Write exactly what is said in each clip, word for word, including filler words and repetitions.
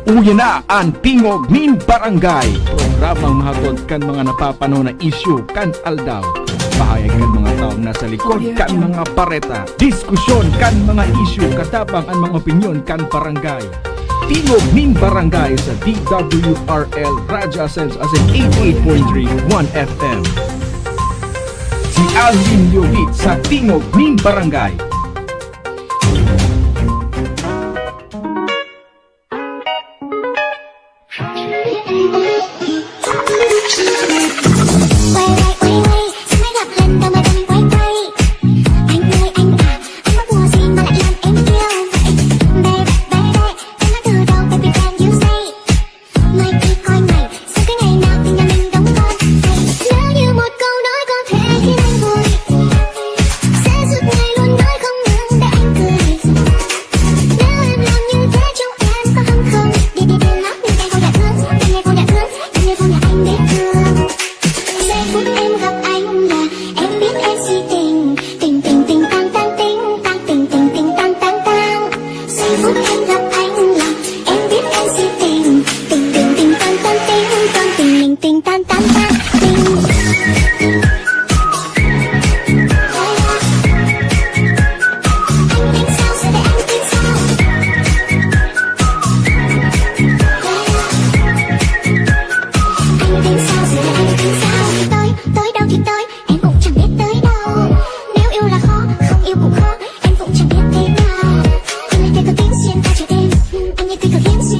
Uya na an Tingog nin Barangay, programang mahatod kan mga napapanahon na isyu kan aldaw. Pahayag kan mga taong nasa likod kan mga bareta, diskusyon kan mga isyu, katabang an mga opinyon kan barangay. Tingog nin Barangay sa D W R L Radyo Asensa asin eighty-eight point three One F M. Si Alvin Leovit sa Tingog nin Barangay.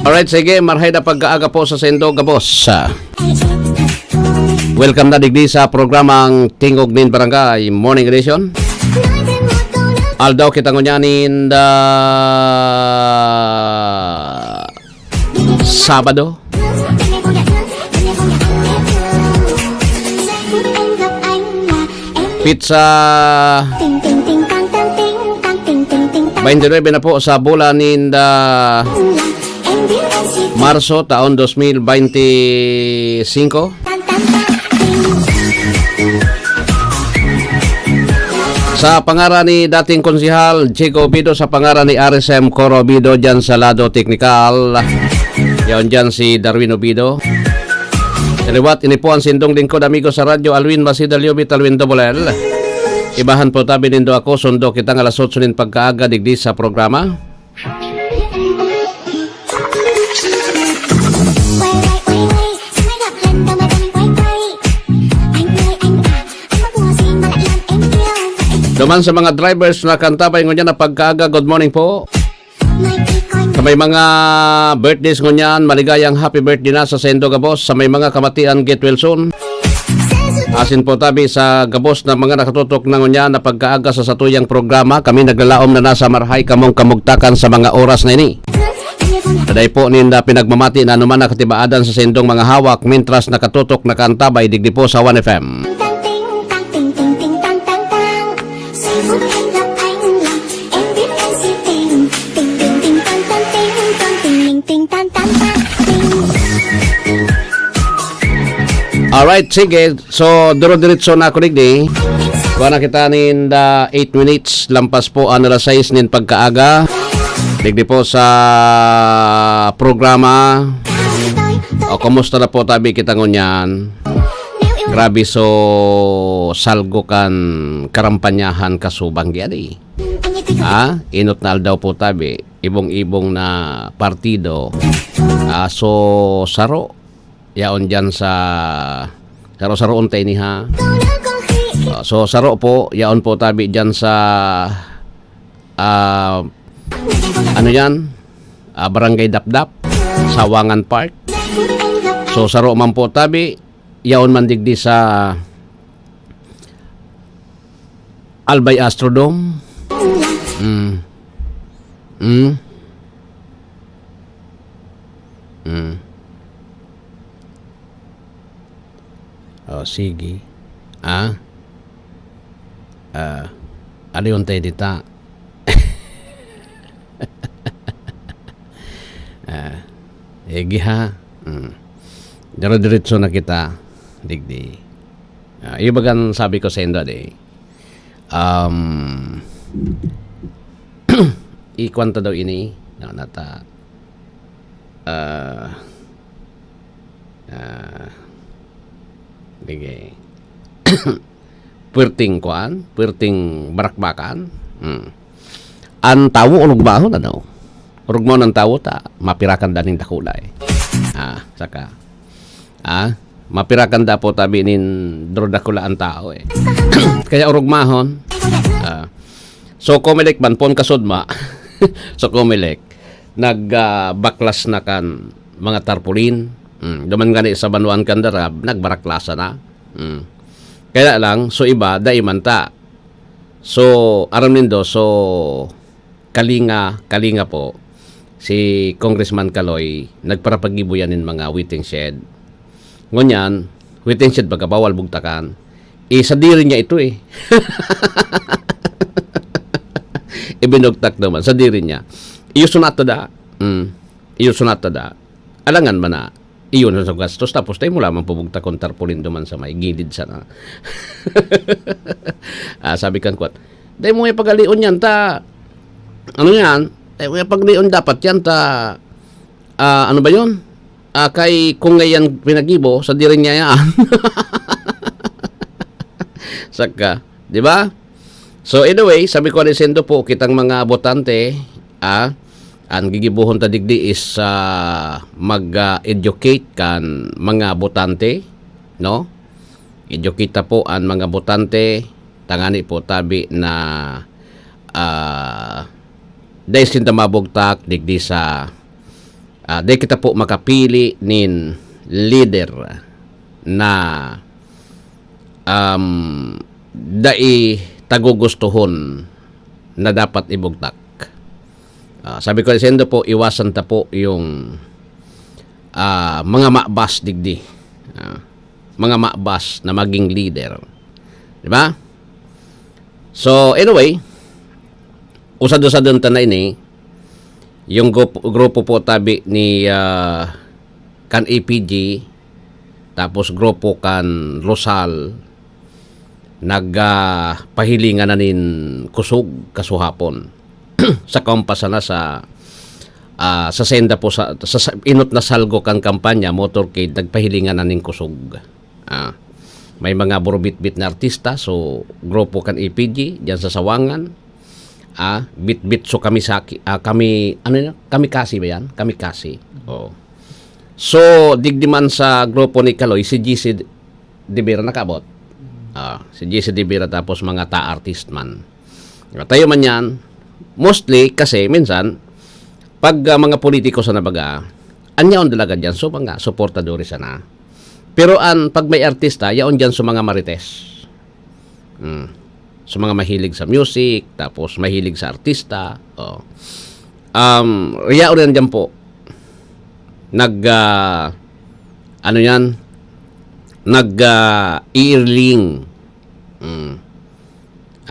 Alright, sige, marhay na pagkaaga po sa saindo gabos. Ah, welcome na digdi sa programang Tingog nin Barangay Morning Edition. Aldaw kita ngunyan in the Sabado. Pizza twenty-nine na po sa bulan ninda Marso taon twenty twenty-five. Sa pangaran ni dating konsehal Chico Obido, sa pangaran ni R S M Coro Obido dyan sa lado teknikal, yaon dyan si Darwin Obido. Sa liwat, ini po ang sindong lingkod, amigo sa radyo, Alwin Masida Liobit, Alwin Double L. Ibahan po tabi nindo ako, sundo kita nga alas otso nin pagkaaga digdi sa programa. Duman sa mga drivers na kantabay ngunyan na pagkaaga, good morning po. Sa may mga birthdays ngunyan, maligayang happy birthday na sa saindo gabos. Sa may mga kamatian, get well soon. Asin po tabi sa gabos na mga nakatutok na ngunyan na pagkaaga sa satuyang programa, kami naglalaom na nasa marhay kamong kamugtakan sa mga oras na ini. Taday po ninda pinagmamati na anuman na katibaadan sa saindong mga hawak, mintras nakatutok, nakaantabay digdi po sa One F M. Alright, sige. So, duro-diretso na ako digdi. Kuha na kita nin the eight minutes. Lampas po ang alas sais nin pagkaaga. Digdi po sa programa. O, kumusta na po tabi kita ngunyan? Grabe, so, salgo kan karampanyahan kasubang gyan eh. Ah, inot na aldaw po tabi. Ibong-ibong na partido. Ah, so, saro. Yaon dyan sa, saro-saroon ta ini, ha? Ah, so, saro po, yaon po tabi dyan sa, ah, ano yan? Ah, Barangay Dapdap, Sawangan Park. So, saro man po tabi, yaon man digdi sa Albay Astrodome. Mm. Mm. Mm. O, sige. Ah? Ah, aliyon tayo dita. Ah, egi ha. Mm. Dire-diretso na kita. Digdi. Ah, iyo bagan sabi ko saindo, di? Um, ikwan ta daw ini. Na, nata. Ah, ah, sige. Puwerteng kuan, puwerteng barakbakan. Hmm. An tawo, orugmahon, ano? Orugmahon an tawo ta mapirakan da nin dakula, eh. Ah, saka, ah, mapirakan da po tabi nin duro dakula an tao, eh. Kaya orugmahon. Ah. So, Comelec man, pon kasudma. So, Comelec, nag, ah, baklas na kan mga tarpaulin. Mm, duman gani sa banwaan kan Daraab, nagbaraklasa na. Mm. Kaya lang, so iba, dai man ta. So, aram nindo, so, Kalinga, Kalinga po, si Congressman Kaloy, nagparapagibo yan nin mga waiting shed. Ngunyan, waiting shed baga bawal bugtakan. Eh, sadiri niya ito eh. Ibinugtak naman, sadiri niya. Iyo sunat ta da. Mm. Iyo sunat ta da. Alangan man na, iyon sa gastos, tapos tayo mo lamang pabugtakon tarpaulin duman sa may gilid sana. Ah, sabi kan kuwat, "Dai mo ipagalion yan, ta, ano yan? Dai mo ipagalion dapat yan, ta, ah, ano ba yun? Ah, kay kung ngayon pinagibo, sadiri niya yan." Saka, di ba? So, anyway, sabi ko ni Sendo po, kitang mga botante, ah, ang gigibohon ta digdi is, ah, mag, ah, educate kan mga botante, no? Educate ta po an mga botante, tangani po tabi na, ah, dai sinda mabugtak digdi sa, ah, dai kita po makapili nin leader na, um, dai ta gugustuhon na dapat ibugtak. Ah, sabi ko, "Sendo po, iwasan ta po yung, ah, mga mabas digdi." Ah, mga mabas na maging leader. Di ba? So, anyway, usad-usadon ta na ini, yung grupo, grupo po tabi ni, ah, kan A P G, tapos grupo kan Rosal, nag, ah, pahilingan na nin kusog kasuhapon. Sa kaumpas sana sa, ah, sa senda po sa, sa, sa inot na salgo kan kampanya, motorcade, nagpahilingan na nin kusog. Ah, may mga burubitbit na artista, so grupo kan A P G, diyan sa Sawangan. Ah, bitbit so kami saki, ah, kami, ano yun? Kamikasi ba yan? Kamikasi. Oo. So, digdi man sa grupo ni Kaloy, si G C De Vera nakabot. Ah, si G C De Vera tapos mga ta artist man. Tayo man yan, mostly kasi minsan, pag, ah, mga politiko sa nabaga, anyaon talaga dyan, so mga suportadores sana. Pero an, pag may artista, yaon dyan sa mga marites. Mm. Sa mga mahilig sa music, tapos mahilig sa artista. Oh. Um, yaon yan dyan po. Nag, ah, ano yan? Nag, ah, iirling. Mm.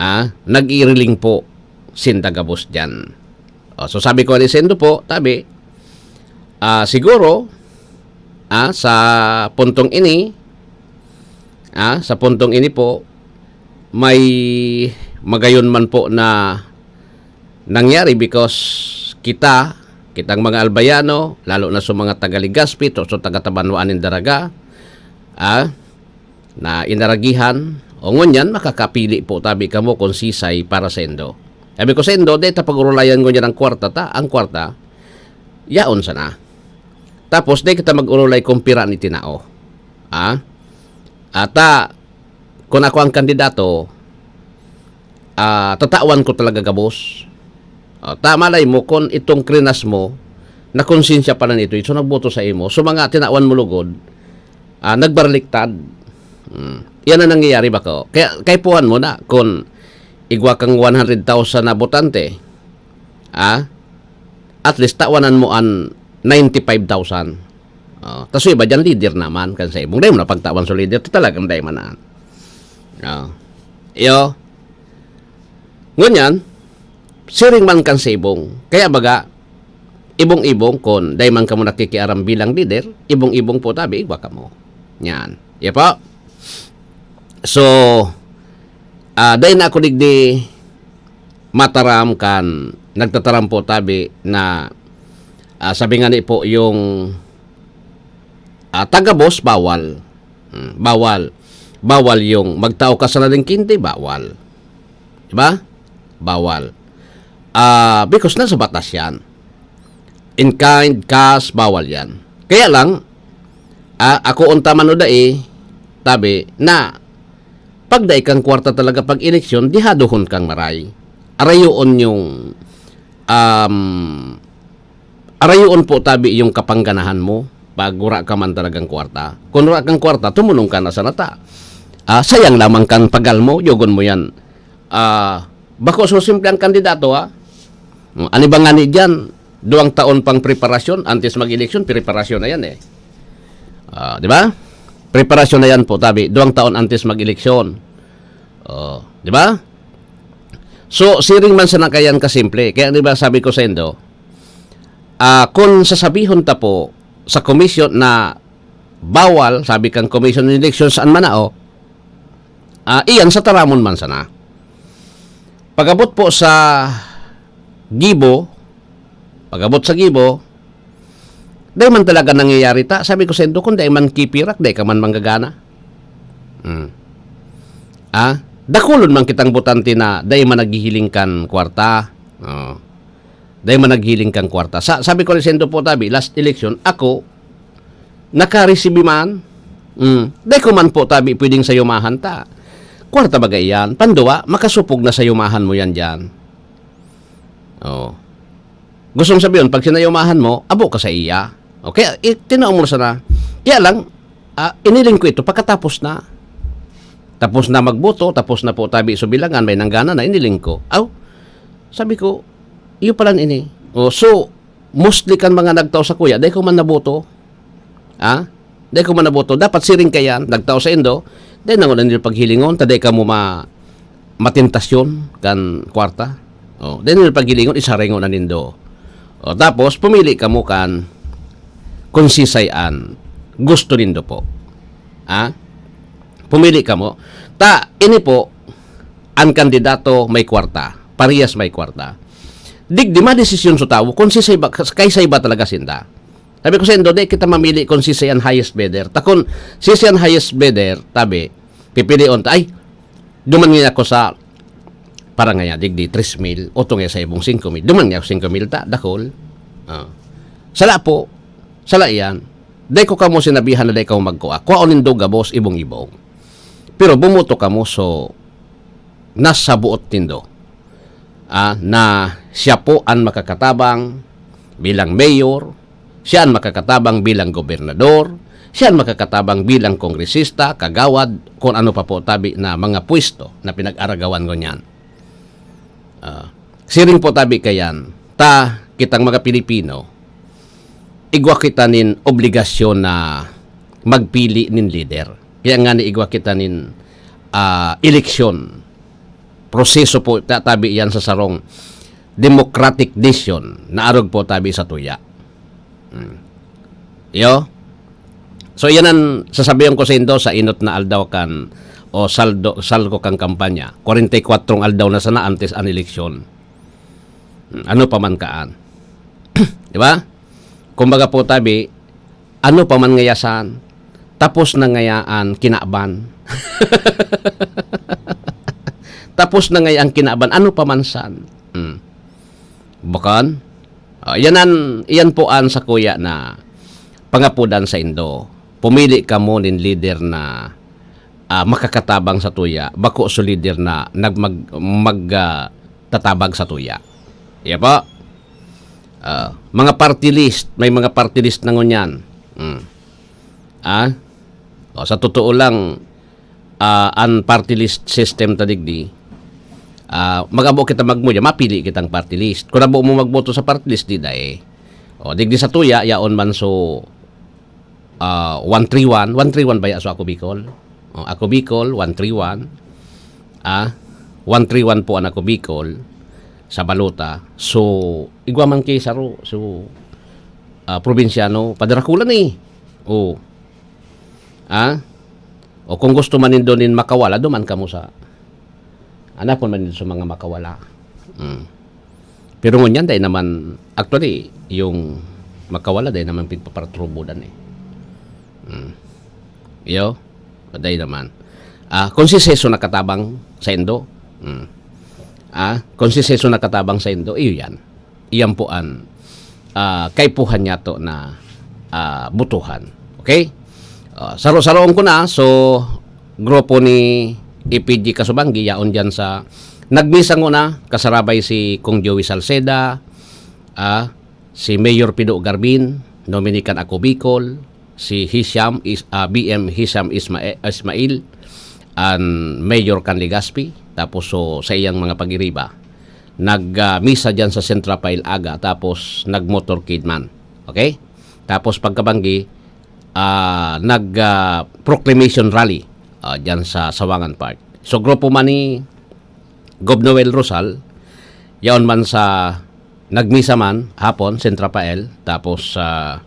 Ah, nag-iirling po sinda gabos dyan. Oh, so sabi ko ni Sendo po, tabi, ah, siguro, ah, sa puntong ini, ah, sa puntong ini po, may magayon man po na nangyari because kita, kitang mga Albayano, lalo na sa mga taga Legazpi, to, so taga Tabanwaan nin Daraga, ah, na inaragihan, o ngunyan, makakapili po tabi kamo kung sisay para sendo. Sabi ko, "Sendo, deta pag-urulayan ngunyan ang kwarta ta, ang kwarta, yaon sana. Tapos, di kita mag-urulay kung pira ni tinao." Ah? Ata, kung ako ang kandidato, ah, tatawan ko talaga gabos. Ah, ta, malay mo, kung itong krinas mo, nakonsensya pa na nito, so nagboto sa imo. So, mga tinawan mo lugod, ah, nagbaliktad. Hmm. Yan ang nangyayari ba ko? Kaya, kaipuhan mo na, kung igwa kang one hundred thousand na botante, ah, at least tawanan mo an ninety-five thousand. Oh, tas yung iba dyan, leader naman, kan sa ibong. Dahil mo na pagtawan sa leader, talagang dahil man na. Oh. Iyo. Ngunyan, siring man kan sa ibong. Kaya baga, ibong-ibong, kun dahil man kamo nakikiaram bilang leader, ibong-ibong po tabi, igwa kamo. Yan. Iya po. So, ah, dahil na ako digdi mataram kan nagtataram po tabi na Ah, sabi nga ni po yung, ah, taga-boss, bawal. Hmm, bawal. Bawal yung magtao ka sa lalingkindi, bawal. Di ba? Bawal. Ah, because nasa batas yan. In kind, cash, bawal yan. Kaya lang, ah, ako unta man o dai, tabi, na pag dai kang kwarta talaga pag eleksyon, dihadohon kang maray. Arayoon yung, um, arayoon po tabi yung kapangganahan mo pag wala ka man talagang kwarta. Kung wala kang kwarta, tumulong ka na sa nata. Ah, sayang lamang kang pagal mo, yogon mo yan. Ah, bako so simple ang kandidato, ha? Ano ba nga ni dyan? Duwang taon pang preparasyon, antes mag-eleksyon, preparasyon na yan eh. Ah, di ba? Preparasyon na yan po, tabi. Duwang taon antes mag-eleksyon. Oh, di ba? So, siring man sana kayan kasimple. Kaya di ba sabi ko sa indo, ah, kung sasabihon ta po sa komisyon na bawal, sabi kang Commission on Election saan man na, oh, ah, iyan sa taramon man sana. Pag-abot po sa gibo, pag-abot sa gibo, dai man talaga nangyayari ta. Sabi ko sa indo, kung dai man kipirak, dai ka man manggagana. Hmm. Ah, dakulon man kitang botante na dai man naghihiling kan kwarta. Oh. Dai man naghiling kan kwarta. Sa, sabi ko rin sa indo po, tabi, last election, ako, nakaresibi man. Mm. Dai ko man po, tabi, pwedeng sayumahan ta. Kwarta baga iyan. Panduwa, makasupog na sayumahan mo yan dyan. Oh. Gustong sabihin, pag sinayumahan mo, abo ka sa iya. Okay, i- tinao mo sana. Kaya lang, ah, iniling ko ito pagkatapos na. Tapos na magboto, tapos na po tabi so bilangan, may nanggana na, iniling ko. Aw, sabi ko, iyo pala ini. Oh, so, mostly kan mga nagtao sa kuya, dai ko man naboto. Ha? Dai ko man naboto. Dapat siring kayan, nagtao sa indo, dai na ngunyan nila paghilingon, ta dai ka mo ma-, matentasyon kan kwarta. Oh, dai nila paghilingon, isaringon na nindo. Oh, tapos, pumili ka mo kan kung sisay an gusto nindo po. Ha? Pumili ka mo. Ta, ini po, an kandidato may kwarta. Parehas may kwarta. Digdi madesisyon sa tawo kung sisay ba, kay say ba talaga sinda. Sabi ko sa indo, di kita mamili kung sisay an highest bidder. Ta kung sisay an highest bidder, tabi, pipilion ta, ay, duman nga ako sa parang nga digdi, tres mil, o to nga sa ibong singko mil. Duman nga ako singko mil ta, dakol. Ah. Sala po, sala iyan. Dai ko kamo sinabihan na dai kamo magkua. Kuhaon nindo gabos, ibong-ibong. Pero bumoto kamo, so, nasa buot nindo, ah, na siya po an makakatabang bilang mayor, siya an makakatabang bilang gobernador, siya an makakatabang bilang kongresista, kagawad, kung ano pa po tabi na mga pwesto na pinag-aragawan ngunyan. Ah, siring po tabi kayan, ta kitang mga Pilipino, igwa kita nin obligasyon na magpili nin lider. Kaya nga ni igwa kita nin, ah, eleksyon. Proseso po, ta-, tabi yan sa sarong democratic decision na arog po tabi sa tuya. Hmm. Iyo? So, yan ang sasabihan ko sa indo sa inot na aldaw kan, o saldo, salgo kan kampanya. Kwarenta y kwatro aldaw na sana antes an eleksyon. Hmm, ano pa man kaan. Di ba? Kumbaga po tabi, ano pa man ngaya san, tapos na ngaya an kinaban. Tapos na ngaya an kinaban, ano pa man san. Hmm. Bakan? Ah, yan an, iyan po an sa kuya na pangapudan sa indo. Pumili kamo nin lider na, ah, makakatabang sa tuya. Bako so lider na nag-, mag-, mag-, ah, tatabag sa tuya. Iya po. Ah, mga party list, may mga party list na ngunyan. Mm. Ah? O, sa totoo lang, ah, an party list system ta digdi, ah, mag-abo kita magmuya, mapili kitang party list. Kung abo mo magboto sa party list, di dai. O, digdi sa tuya, yaon man so, ah, one three one. One three one ba ya so Ako Bicol? O, Ako Bicol, one three one. Ah, one three one po an Ako Bicol sa balota. So, igwa man ki saro, so, ah, probinsyano, padarakulan eh. O. Ah? O kung gusto man nindo nin makawala, duman kamo sa, hanapon man nindo sa mga makawala. Mm. Pero ngunyan, dai naman, actually, yung Makawala, dai naman pigpapartrubudan eh. Hmm. Iyo, dai naman. Ah, kung si Seso nakatabang saindo, hmm. Ah, kung si Seso nakatabang saindo, iyo yan. Iyan po an, ah, kaipuhan niya to na, ah, butuhan. Okay? Ah, saro-saroon ko na. So, grupo ni E P G Kasubanggi, yaon dyan sa nagmisa nguna, kasarabay si Kong Joey Salceda, ah, si Mayor Pido Garbin, Dominican Ako Bicol, si Hisham Is-, ah, B M Hisham Isma-, Ismail, an Mayor kan Legazpi, tapos so, sa iyang mga pagiriba. Nag, ah, misa dyan sa Central Pail aga, tapos nag-motorcade man. Okay? Tapos pagkabanggi, ah, nag, ah, proclamation rally, ah, dyan sa Sawangan Park. So, grupo man ni Gob Noel Rosal, yaon man sa nagmisa man hapon, Central Pael, tapos, ah,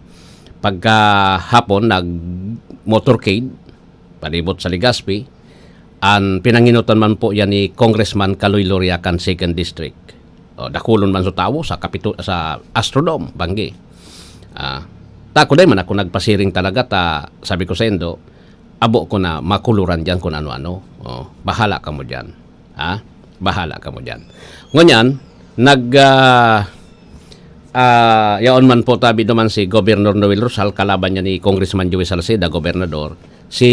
pagkahapon, nag-motorcade, palibot sa Legazpi. An pinangenotan man po yan ni Congressman Kaloy Loria kan Second District. O, dakulon man so tawo sa Kapito-, sa Astrodome, banggi. Ah, ta ako dai man ako nagpasiring talaga ta, sabi ko saindo, abo ko na makuluran diyan kun ano-ano. O, bahala kamo diyan. Ha? Bahala kamo diyan. Ngunyan, nag, ah, ah, yaon man po tabi duman si Gobernador Noel Rosal, kalaban niya ni Congressman Joey Salceda, gobernador. Si,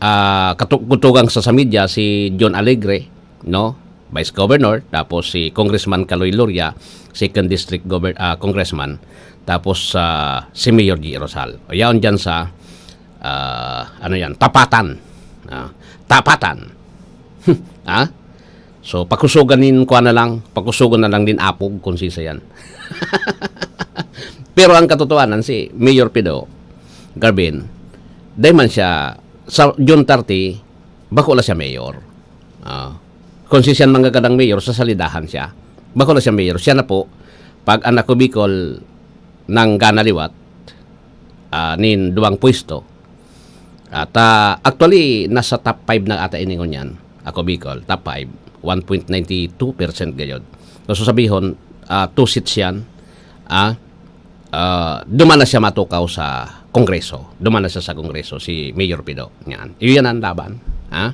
ah, katu-, kutugang sa, sa media, si John Alegre, no? Vice Governor, tapos si Congressman Kaloy Loria, Second District Gover-, ah, Congressman, tapos, ah, si Mayor G Rosal. O, yaon diyan sa, ah, ano yan, tapatan. Ah, tapatan. Ha? So, pakusogan nin kuwan na lang, pakusogan na lang nin apog kung sisa yan. Pero ang katotohanan, si Mayor Pido Garbin, dai man siya, sa June thirty, bako la siya mayor. Ah, kung si siyan mga gadang mayor, sa salidahan siya. Bako la siya mayor. Siya na po, pag an Ako Bicol nanggana liwat, ah, nin duwang pwesto. At, ah, actually, nasa top five na ata ini ngunyan. Ako Bicol, top five, one point nine two percent gayod. So, sabihon, ah, two seats yan, ah, ah, duman na siya matukaw sa Kongreso. Duman na siya sa Kongreso, si Mayor Pido. Yan. Iyan ang laban. Ha?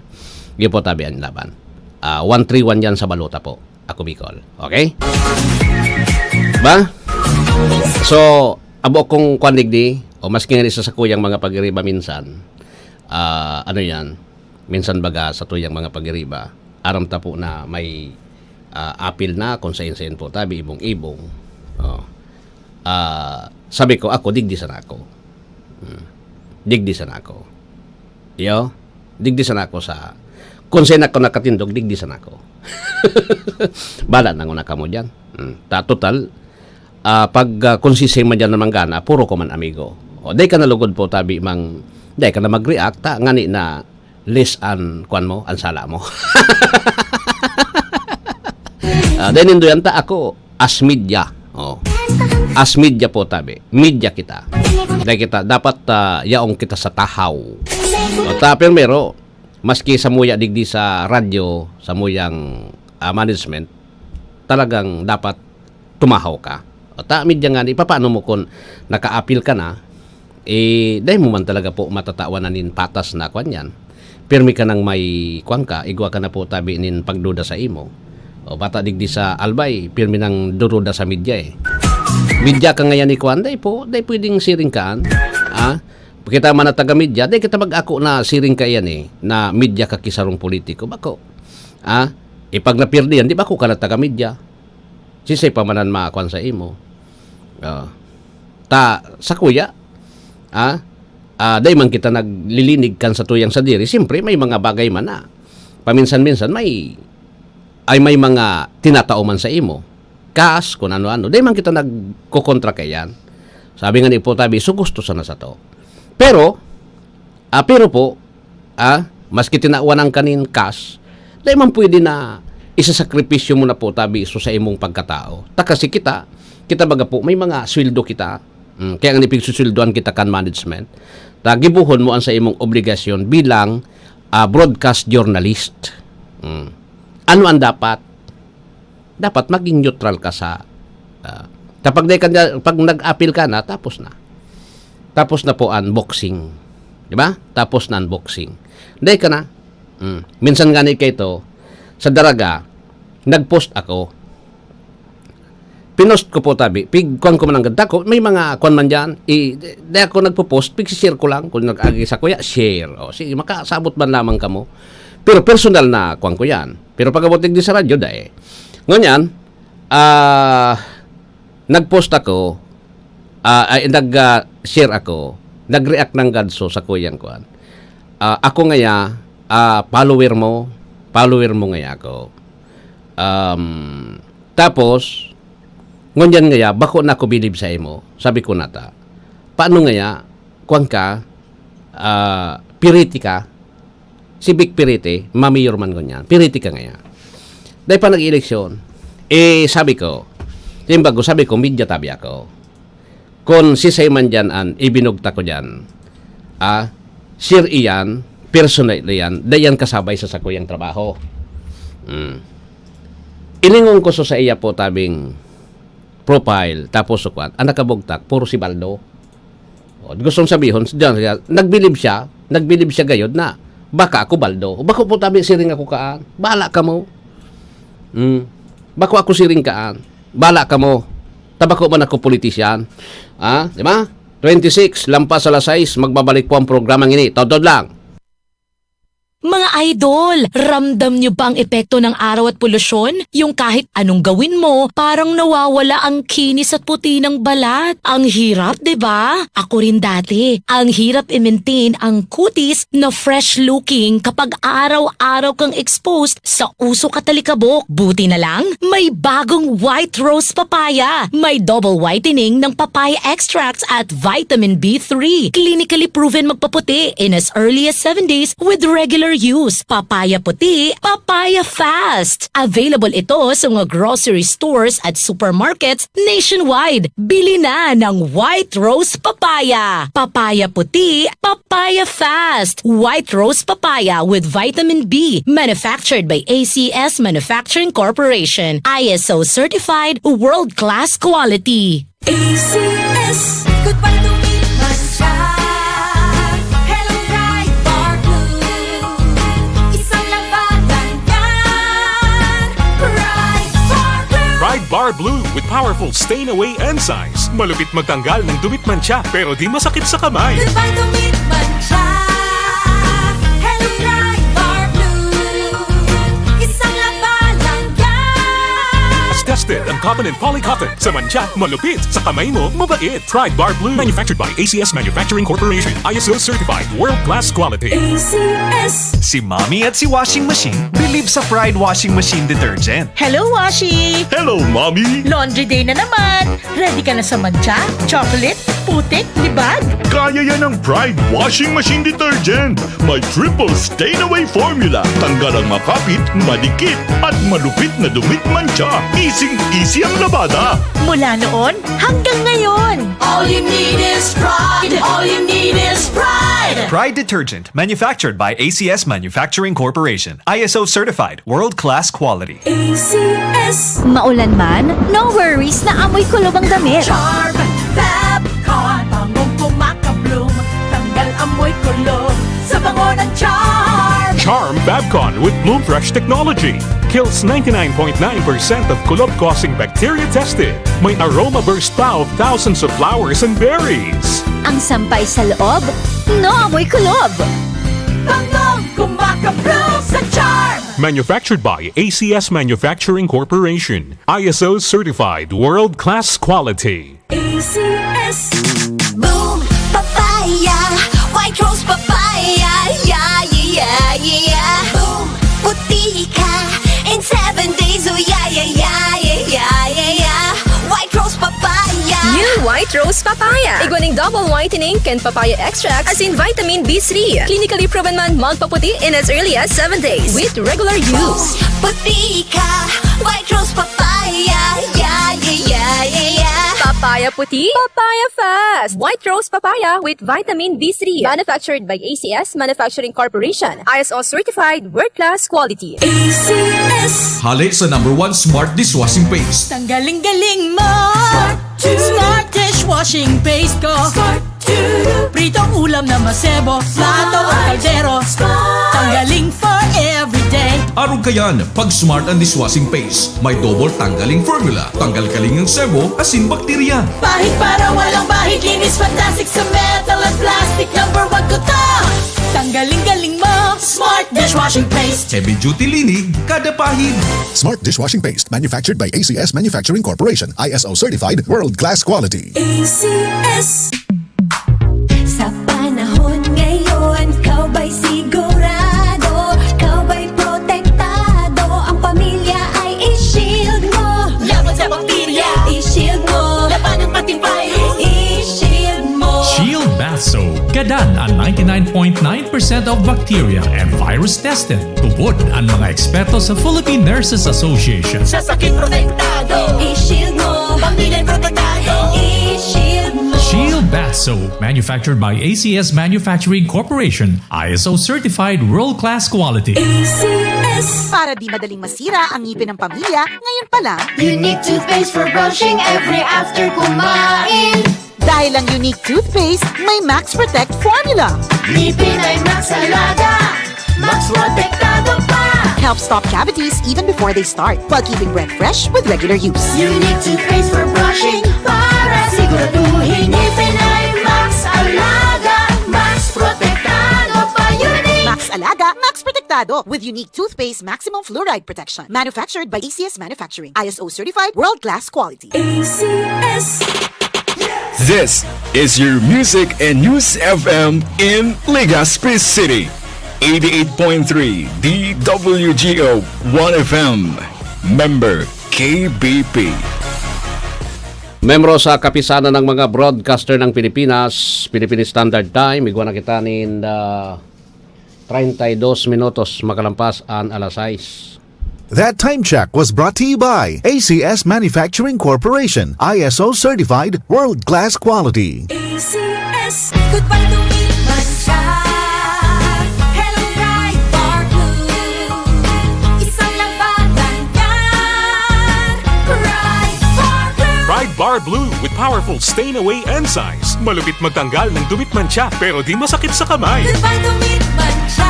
Yun po tabi ang laban. Ah, one three one yan sa balota po. Ako Bicol. Okay? Ba? So, abo kong kwan digdi, o maski nga sa sakuyang mga pagiriba minsan, ah, ano yan, minsan baga sa tuyang mga pagiriba, aram ta po na may, ah, apil na kung sain-sain po tabi, ibong-ibong. Oh. Ah, sabi ko, ako, digdi sana ako. Hmm. Digdi sana ako. Iyo, digdi sana ako sa, kung sain ako nakatindog, digdi sana ako. Bala na nguna kamo dyan. Hmm. Ta, total, ah, pag, ah, kung si Sima dyan naman gana, puro ko man amigo. O, dai ka na lugod po, tabi mang, dai ka na mag-react, ta, ngani na less an, kwan mo, an sala mo. Ah, dai nindo yan, ta, ako, as media. Oh. As media po, tabi. Media kita. Dai kita, dapat, ah, yaong kita sa tahaw. O, ta, primero, maski samuya digdi sa radyo, samuyang, ah, management, talagang dapat tumahaw ka. O ta, media ngani, papaano mo kun nakaapil ka na, eh, dai mo man talaga po matatawan na nin patas na kwan yan. Pirmi ka nang may kwan ka, igwa ka na po tabi nin pagduda sa imo. O bata digdi sa Albay, pirmi nang duruda sa media eh. Media ka ngayon ni kwan, dai po, dai pwedeng siring kaan. Ah, kita man na taga-media, dai kita mag-ako na siring ka yan eh, na media ka ki sarong politiko. Bako. Ah, ipag napirdi yan, di ba ako ka na taga-media? Sisay pa man an makakwan sa imo? Ah. Ta, sa kuya, ah, ah, dai man kita naglilinig kan sa tuyang sadiri. Siyempre, may mga bagay man na paminsan-minsan may, ay may mga tinatao man sa imo. Kas, kung ano-ano. Dai man kita nagkokontra kaiyan. Sabi nga ni Ipo Tabi, "So gusto sana sa to." Pero, ah, pero po, ah, maski tinawan ang kanin kas, dai man pwede na isasakripisyo mo na po tabi iso sa imong pagkatao. Ta kasi kita, kita baga po, may mga sweldo kita. Mm, kaya nga ipigsusweldoan kita kan management. Ta gibohon mo ang sa imong obligasyon bilang, ah, broadcast journalist. Mm. Ano ang dapat? Dapat maging neutral ka sa, ah, Kapag dai ka na, pag nag-apil ka na, tapos na. Tapos na po ang boxing. Di ba? Tapos na ang boxing. Dai ka na. Mm. Minsan nga ni kaito, sa Daraga, nag-post ako. Pinost ko po tabi. Pig, kwan ko man ang ganda ko. May mga kwan man dyan. I, di ako nagpo-post. Pig-share ko lang. Kung nag-agi sa kuya, share. O, sige, makasabot man lamang kamo. Pero personal na kwan ko yan. Pero pag-abot di sa radyo, dai. Ngunyan, ah, nag-post ako, ah, ay, nag, ah, share ako, nag-react ng ganso sa kuyang kuan. Ah, ako ngaya, ah, follower mo, follower mo ngaya ako. Um, tapos, ngunyan ngaya, bako na ako bilib sa imo. Sabi ko nata, paano ngaya, kuwan ka, ah, piriti ka? Si Vic Piriti, mamayor man ngunyan. Piriti ka ngaya. Dai pa nag-eleksyon. Eh, sabi ko, yung bago, sabi ko, media tabi ako. Kun sisay man dyan an ibinugtak ko dyan, ah, sir iyan, personal iyan, dai yan kasabay sa sakuyang trabaho. Mm. Ilingon ko so sa iya po tabing profile, tapos so kwan, ang nakabugtak, puro si Baldo. O, gustong sabihon, diyan siya, nagbilib siya, nagbilib siya gayod na, baka ako Baldo. Bako po tabi siring ako kaan. Bahala kamo. Mm. Bako ako siring kaan. Bahala kamo. Tabako man ako politisyan. Ah, di ba? Twenty-six, lampas alas sais, magbabalik po ang programang ini. Todtod lang. Mga idol, ramdam nyo ba ang epekto ng araw at polusyon? Yung kahit anong gawin mo, parang nawawala ang kinis at puti ng balat. Ang hirap, di ba? Ako rin dati. Ang hirap i-maintain ang kutis na fresh-looking kapag araw-araw kang exposed sa usok at alikabok. Buti na lang, may bagong White Rose Papaya. May double whitening ng papaya extracts at vitamin B three. Clinically proven magpaputi in as early as seven days with regular use. Papaya puti, papaya fast. Available ito sa mga grocery stores at supermarkets nationwide. Bili na ng White Rose Papaya. Papaya puti, papaya fast. White Rose Papaya with vitamin B. Manufactured by A C S Manufacturing Corporation. I S O certified, world-class quality. A C S. Goodbye to meat mancha. Hello, Pride Bar Blue. Isang labanan yan. Pride Bar Blue. Pride Bar Blue with powerful stain away enzymes. Malupit magtanggal ng dumi at mancha, pero di masakit sa kamay. Goodbye to meat mancha. Hello, Pride Bar Blue. Isang labanan yan. Tested ang cotton and poly cotton. Sa mancha, malupit. Sa kamay mo, mabait. Pride Bar Blue. Manufactured by A C S Manufacturing Corporation. I S O certified. World class quality. A C S. Si Mommy at si Washing Machine bilib sa Pride Washing Machine Detergent. Hello, Washi! Hello, Mommy! Laundry day na naman! Ready ka na sa mancha, chocolate, putik, libag? Kaya yan ng Pride Washing Machine Detergent. May triple stain away formula. Tanggal ang makapit, madikit, at malupit na dumi at mancha. Easing-easy ang labada. Mula noon hanggang ngayon. All you need is Pride. All you need is Pride. Pride Detergent, manufactured by A C S Manufacturing Corporation. I S O certified, world-class quality. A C S. Maulan man, no worries na amoy kulob ang damit. Charm Fab Con, bangong kumakabloom, tanggal amoy kulob sa bango ng Charm. Charm Fabcon with Bloom Fresh technology kills ninety-nine point nine percent of kulob-causing bacteria tested. May aroma burst pa of thousands of flowers and berries. Ang sampay sa loob, no amoy kulob. Bangong kumakabloom sa Charm. Manufactured by A C S Manufacturing Corporation. I S O certified world-class quality. A C S. Boom Papaya, White Rose Papaya, yeah, yeah, yeah, yeah. Boom, puti ka in seven days, oh yeah, yeah, yeah. White Rose Papaya. New White Rose Papaya. Igwa ning double whitening kan papaya extract, asin vitamin B three. Clinically proven man magpaputi in as early as seven days with regular use. Puti ka, White Rose Papaya, yeah, yeah, yeah, yeah, yeah. Papaya puti, papaya fast. White Rose Papaya with Vitamin B three. Manufactured by A C S Manufacturing Corporation. I S O certified, world-class quality. A C S. Hale sa number one smart dishwashing paste. Tanggaling-galing mo. Smart dishwashing paste ko. Pritong ulam na masebo, plato o kaldero. Tanggaling for everyday. Arog kayan, pag Smart ang dishwashing paste, may double tanggaling formula. Tanggal kaling ang sebo, asin bakterya. Pahid para walang bahid, linis fantastic sa metal at plastic. Number one ko to. Tanggaling-galing mo, Smart dishwashing paste. Heavy duty linig, kada pahid. Smart dishwashing paste, manufactured by A C S Manufacturing Corporation, I S O certified, world class quality. A C S. Sa panahon ngayon, ikaw ba'y sigurado? Ikaw ba'y protektado? Ang pamilya ay i-shield mo. Laban sa bakterya. I-shield mo. Laban ng pating virus. I-shield mo. Shield Bath Soap. Gadan ang ninety-nine point nine percent of bacteria and virus tested. Tubod ang mga eksperto sa Philippine Nurses Association. Sa sakit protektado. I-shield mo. Pamilya protektado. I-shield mo. Shield Bath Soap, manufactured by A C S Manufacturing Corporation, I S O certified world-class quality. A C S. Para di madaling masira ang ngipin ng pamilya, ngayon pa lang. Unique toothpaste for brushing every after kumain. Dahil ang Unique Toothpaste may Max Protect Formula. Ngipin ay Max Alaga, Max Protektado pa. Helps stop cavities even before they start, while keeping breath fresh with regular use. Unique toothpaste for brushing para siguraduhin ngipin ay Max Alaga, Max Protektado pa. Unique. Max Alaga, Max Protektado with Unique Toothpaste Maximum Fluoride Protection. Manufactured by A C S Manufacturing. I S O certified, world-class quality. A C S. This is your music and news F M in Legazpi City. Eighty-eight point three D W G O One F M. Member K B P. Membro sa Kapisanan ng mga Broadcaster ng Pilipinas, Philippine Standard Time, igwa na kita nin, ah, treinta y dos minutos makalampas an alas sais. That time check was brought to you by A C S Manufacturing Corporation, I S O certified, world class quality. A C S. Goodbye dumi, mantsa. Hello, Pride Bar Blue. Isang labanan yan. Pride Bar Blue. Pride Bar Blue with powerful stain away enzymes. Malupit magtanggal ng dumi at mantsa, pero di masakit sa kamay. Goodbye dumi, mantsa.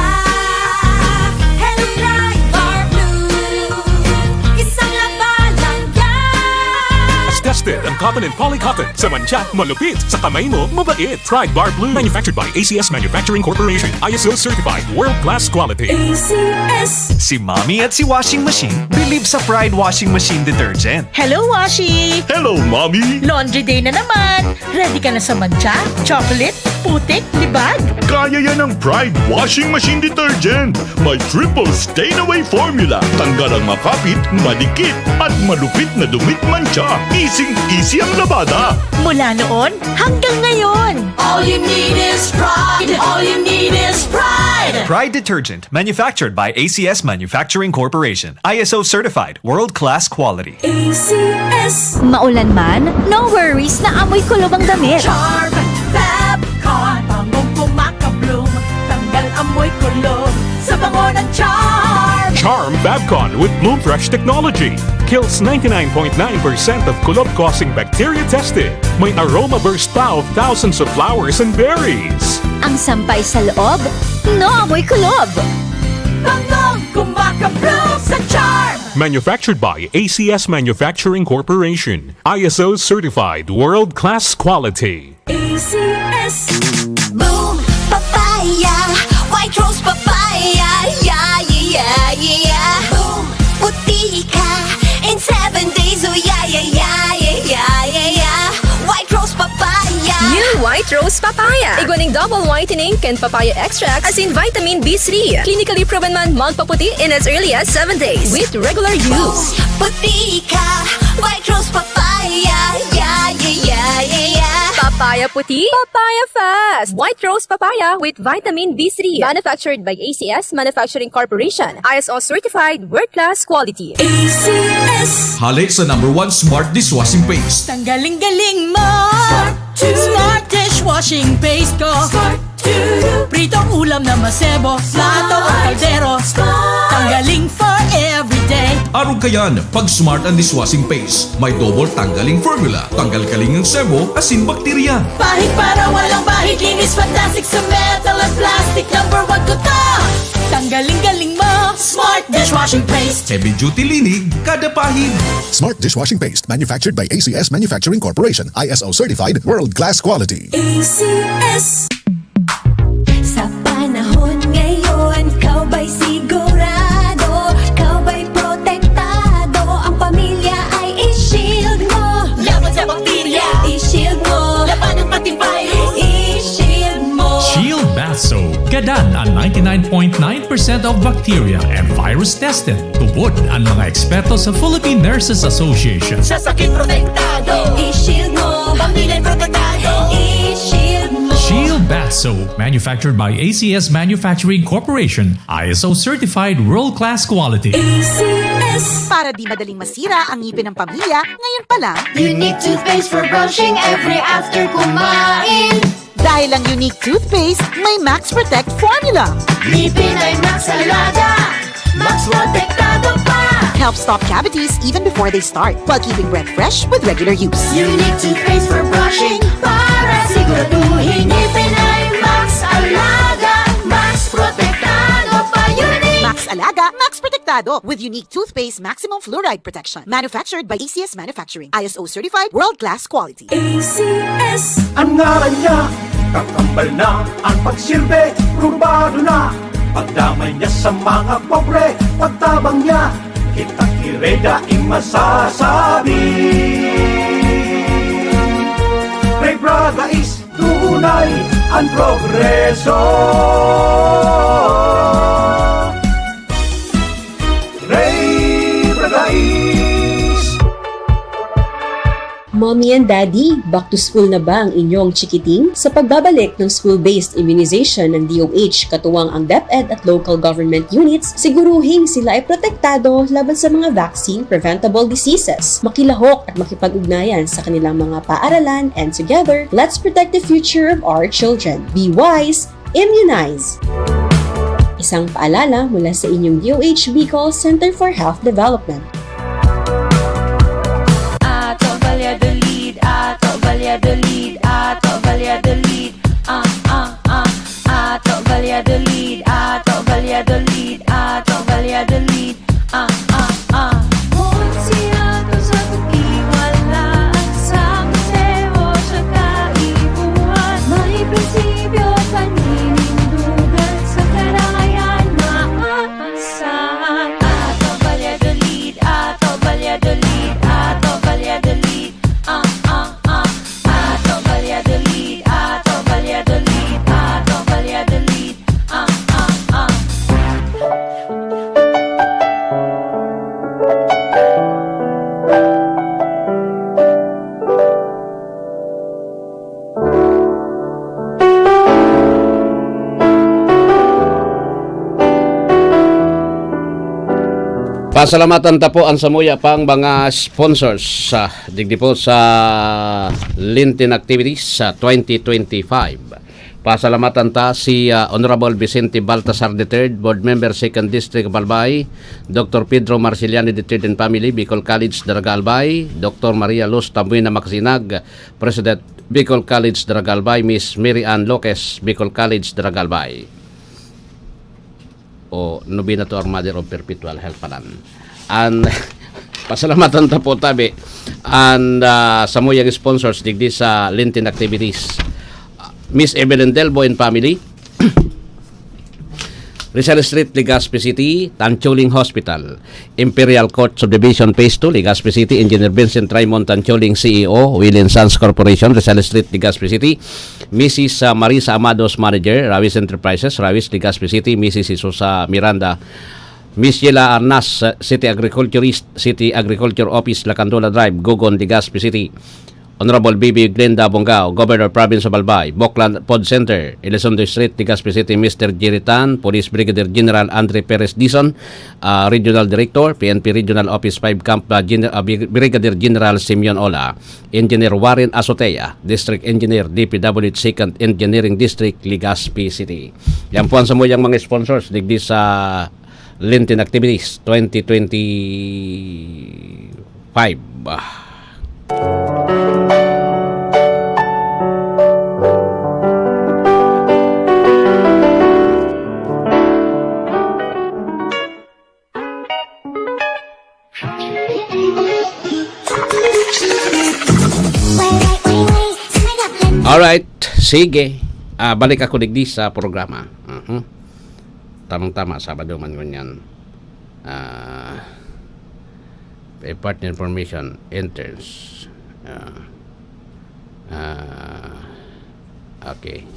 Hello, Pride Bar Blue. Isang labanan yan. Tested ang cotton and polycotton. Sa mantsa, malupit. Sa kamay mo, mabait. Pride Bar Blue. Manufactured by A C S Manufacturing Corporation. I S O certified. World class quality. A C S. Si Mommy at si Washing Machine believe sa Pride Washing Machine Detergent. Hello, Washi! Hello, Mommy! Laundry day na naman! Ready ka na sa mantsa, chocolate, putik, libag? Kaya yan ng Pride Washing Machine Detergent. May triple stain away formula. Tanggal ang makapit, madikit, at malupit na dumi at mantsa. Easy-easy ang labada. Mula noon hanggang ngayon. All you need is Pride. All you need is Pride. Pride Detergent, manufactured by A C S Manufacturing Corporation. I S O certified, world-class quality. A C S. Maulan man, no worries na amoy kulob ang damit. Charm Fab Con, bangong kumakabloom, tanggal amoy kulob sa bango ng Charm. Charm Fab Con with Bloom Fresh technology kills ninety-nine point nine percent of kulob-causing bacteria tested. May aroma burst pa of thousands of flowers and berries. Ang sampay sa loob, no amoy kulob. Bangong kumakabloom sa Charm. Manufactured by A C S Manufacturing Corporation. I S O certified world-class quality. A C S. Boom Papaya, White Rose Papaya, yeah, yeah, yeah, yeah, yeah. Boom, puti ka in seven days, oh yeah, yeah, yeah, yeah, yeah, yeah, yeah. White Rose Papaya. New White Rose Papaya. Igwa ning double whitening kan papaya extract, asin vitamin B three. Clinically proven man magpaputi in as early as seven days with regular use. Boom, puti ka, White Rose Papaya, yeah, yeah, yeah, yeah, yeah. Papaya puti, papaya fast. White rose papaya with vitamin B three. Manufactured by A C S Manufacturing Corporation. I S O certified, world-class quality. A C S. Hale sa number one smart dishwashing paste. Tanggaling-galing mo. Smart dishwashing paste ko. Pritong ulam na masebo, plato o kaldero. Tanggaling for everyday. Arog kayan, pag Smart ang dishwashing paste, may double tanggaling formula. Tanggal kaling ang sebo, asin bakterya. Pahid para walang bahid, linis fantastic sa metal at plastic. Number one ko to. Tanggaling-galing mo, Smart dishwashing paste. Heavy duty linig, kada pahid. Smart dishwashing paste, manufactured by A C S Manufacturing Corporation, I S O certified, world class quality. A C S. Sa panahon ngayon, ikaw ba'y sigurado? Ikaw ba'y protektado? Ang pamilya ay i-shield mo. Laban sa bakterya. I-shield mo. Labanan pati virus. I-shield mo. Shield Bath Soap. Gadan ang ninety-nine point nine percent of bacteria and virus tested. Tubod ang mga eksperto sa Philippine Nurses Association. Sa sakit protektado. I-shield mo. Pamilya protektado. I-shield mo. Shield Bath Soap, manufactured by A C S Manufacturing Corporation, I S O certified world-class quality. A C S. Para di madaling masira ang ngipin ng pamilya, ngayon pa lang. Unique toothpaste for brushing every after kumain. Dahil ang Unique Toothpaste may Max Protect Formula. Ngipin ay Max Alaga, Max Protektado pa. Helps stop cavities even before they start, while keeping breath fresh with regular use. Unique toothpaste for brushing para siguraduhin ngipin ay Max Alaga, Max Protektado pa. Unique. Max Alaga, Max Protektado with Unique Toothpaste Maximum Fluoride Protection. Manufactured by A C S Manufacturing. I S O certified, world-class quality. A C S. Ang ngaran niya, kakambal na ang pagsilbi, probado na. Pagdamay niya sa mga pobre, pagtabang niya, kita kireda in masasabi. Ray Braga is tunay ang progreso. Ray Braga is Mommy and Daddy, back to school na ba ang inyong chikiting? Sa pagbabalik ng school-based immunization ng D O H, katuwang ang DepEd at local government units, siguruhing sila ay protektado laban sa mga vaccine-preventable diseases. Makilahok at makipag-ugnayan sa kanilang mga paaralan, and together, let's protect the future of our children. Be wise, immunize! Isang paalala mula sa inyong D O H Bicol Center for Health Development. Ato Valladolid, Ato Valladolid, Ato Valladolid, ah, ah, ah. Ato Valladolid, Ato Valladolid, Ato Valladolid, ah, ah, ah. Kun si Ato sa pag-iwala, sa museo, sa kaipuhan, may prinsipyo, paninindugan, sa karahayan, maaasahan. Ato Valladolid, Ato Valladolid, Ato Valladolid, ah, ah, ah. Ato Valladolid, Ato Valladolid, Ato Valladolid, ah, ah, ah. Pasalamatan ta po ang samuya pang mga sponsors sa digdi po sa Lenten activities sa twenty twenty-five. Pasalamatan ta si, ah, Honorable Vicente Baltasar the third, Board Member, Second District of Albay, Doctor Pedro Marciliani the third and family, Bicol College, Daraga Albay, Doctor Maria Luz Tambuena Macasinag, President, Bicol College, Daraga Albay, Miss Mary Ann Loques, Bicol College, Daraga Albay. O Novena to our Mother of Perpetual Help palan. And pasalamatan ta po tabi and, ah, samuyang sponsors digdi sa Lenten activities. Miss Evelyn Delbo and family, Rizal Street, Legazpi City, Tancholing Hospital, Imperial Court Subdivision Phase two, Legazpi City, Engineer Vincent Raymond Tancholing, C E O, Will and Sons Corporation, Rizal Street, Legazpi City, Missus, ah, Marisa Amados, Manager, Rawis Enterprises, Rawis, Legazpi City, Missus Jesusa Miranda, Miss Yela Arnas, ah, City Agriculturist, City Agriculture Office, Lacandola Drive, Gogon, Legazpi City. Honorable B B Glenda Bongao, Governor, Province of Albay, Boklan Pod Center, Elizondo Street, Legazpi City, Mister Jerry Tan, Police Brigadier General Andre Perez Dizon, ah, Regional Director, P N P Regional Office five Camp, ah, Gen-, ah, Brig-, Brigadier General Simeon Ola, Engineer Warren Azotea, District Engineer, D P W H Second Engineering District, Legazpi City. Yan po ang samuyang mga sponsors digdi sa Lenten Activities twenty twenty-five. Alright, sige. Ah, balik ako digdi sa programa. Mhm. Tamang-tama, Sabado man ngunyan. Ah, a partner information, interns. Ah, ah, okay.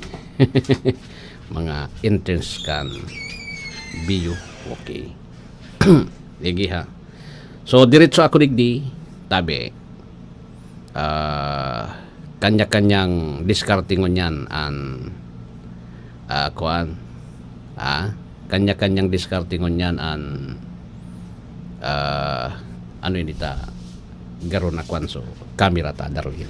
Mga interns kan B U. Okay. Sige ha. So, diretso ako digdi, tabi. Ah, kanya-kanyang diskarte ngunyan an, ah, kuan, ah, kanya-kanyang diskarte ngunyan an, ah, ano ini ta, garo na kuan, so, kamera ta, Darwin.